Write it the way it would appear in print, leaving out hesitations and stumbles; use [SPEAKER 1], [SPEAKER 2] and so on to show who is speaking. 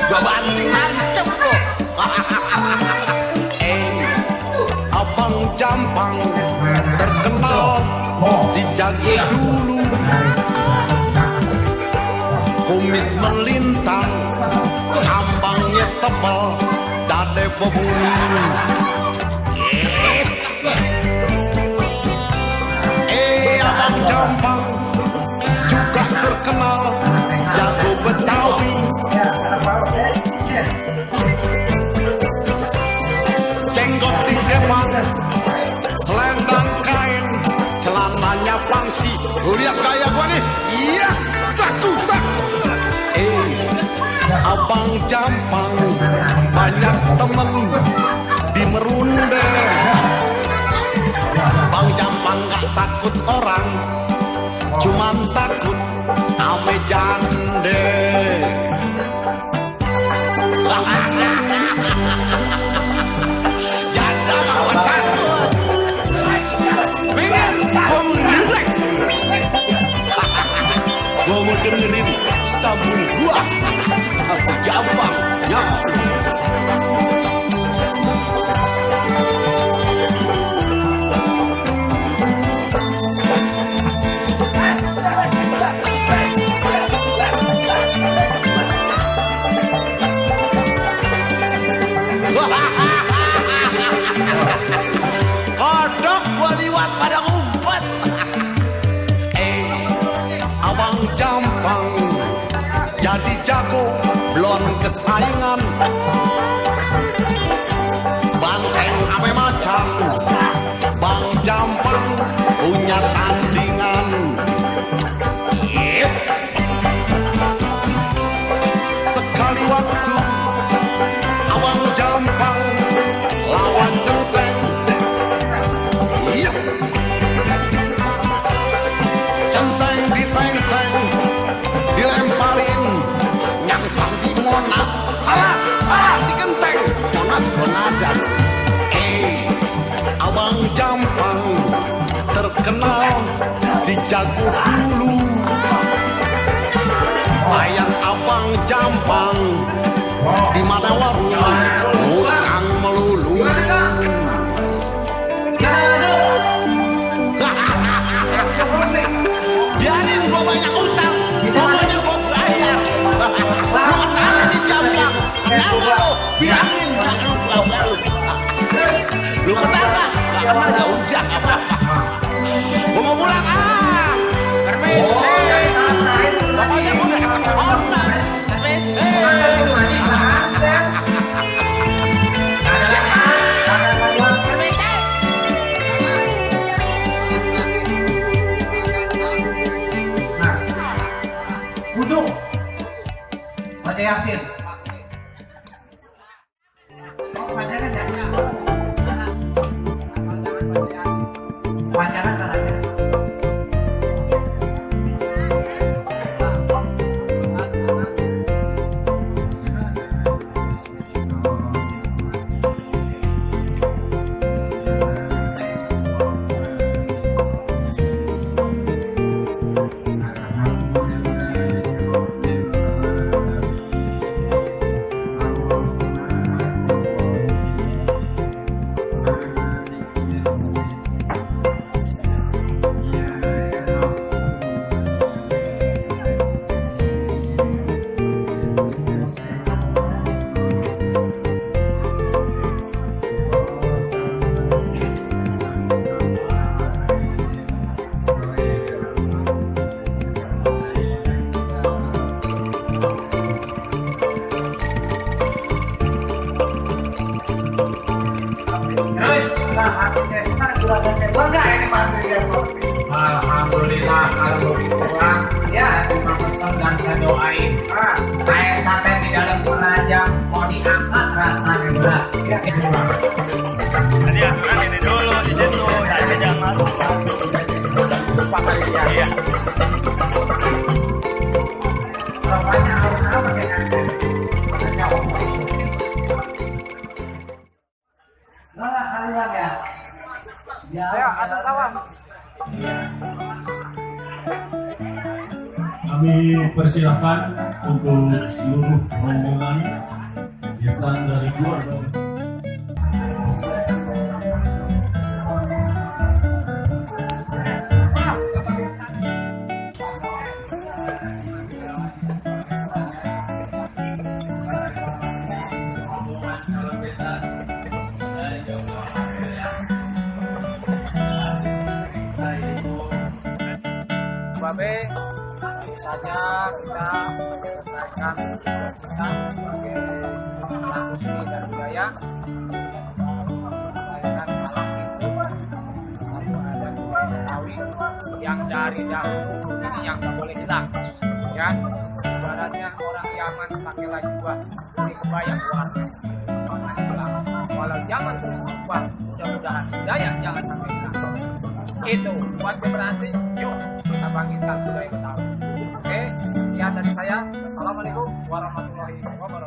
[SPEAKER 1] Gua banting nancep lo. Abang Jampang terkenal si jago dulu. Kumis melintang, ambangnya tebal, dade bebulu. Abang Jampang juga terkenal jago Betawi. Jenggot tinggeman, selendang kain, celananya pangsi. Lu lihat gaya gua nih? Iya, tak. Abang Jampang banyak temen di Merunde. Bang Jampang gak takut orang, cuman takut ame jande. Janda gak takut. Pengen gua mengisek. Gua mau dengerin sambung gua Abang Jampang ya. Kodok gua liwat pada ngumpet. Abang Jampang jadi jago, belum kesayangan. Banteng ame macan, Bang Jampang punya tandingan. Sekali waktu Abang Jampang lawan Centeng. Centeng diteng-teng, dilemparin nyangsang di Monas. Salah digenteng, Monas benadan. Abang Jampang terkenal si jago dulu. Sayang Abang Jampang di mana warung ngutang melulu. Biarin gua banyak utang, pokoknya gua bayar. Lu kenal di Jampang, kenal gak lu? Bilangin gak lu gaul. Lu kenal gak? Gak kenal ya udah gak apa-apa. Gua mau pulang permisi. Pokoknya gua gak dapat honor. Permisi.
[SPEAKER 2] Baca Yasin. Oh, pacaran ya? Pacaran kan aja.
[SPEAKER 3] Alhamdulillah kalau begitu Bang. Ya, terima pesan dan saya doain. Kayak sate di dalam keranjang mau diangkat rasanya berat. Ya,
[SPEAKER 4] Jadi aturan ini dulu di situ, saya jangan masuk. Iya.
[SPEAKER 2] Rokoknya harus apa dengan Lola kalian ya.
[SPEAKER 4] Ya, asal kawan.
[SPEAKER 5] Kami persilahkan untuk seluruh rombongan Ihsan dari keluarga.
[SPEAKER 3] Babe, saja kita selesaikan tugas kita sebagai pelaku seni dan budaya melahirkan alat itu satu adat budaya Betawi yang dari dahulu ini yang tak boleh hilang ya. Ibaratnya orang Yaman pakai lagi buah ini kebayang warna jangan hilang. Walau zaman terus berubah, mudah-mudahan budaya jangan sampai hilang. Itu buat generasi, yuk kita bangkitkan budaya Betawi. Oke, sekian dari saya. Assalamualaikum warahmatullahi wabarakatuh.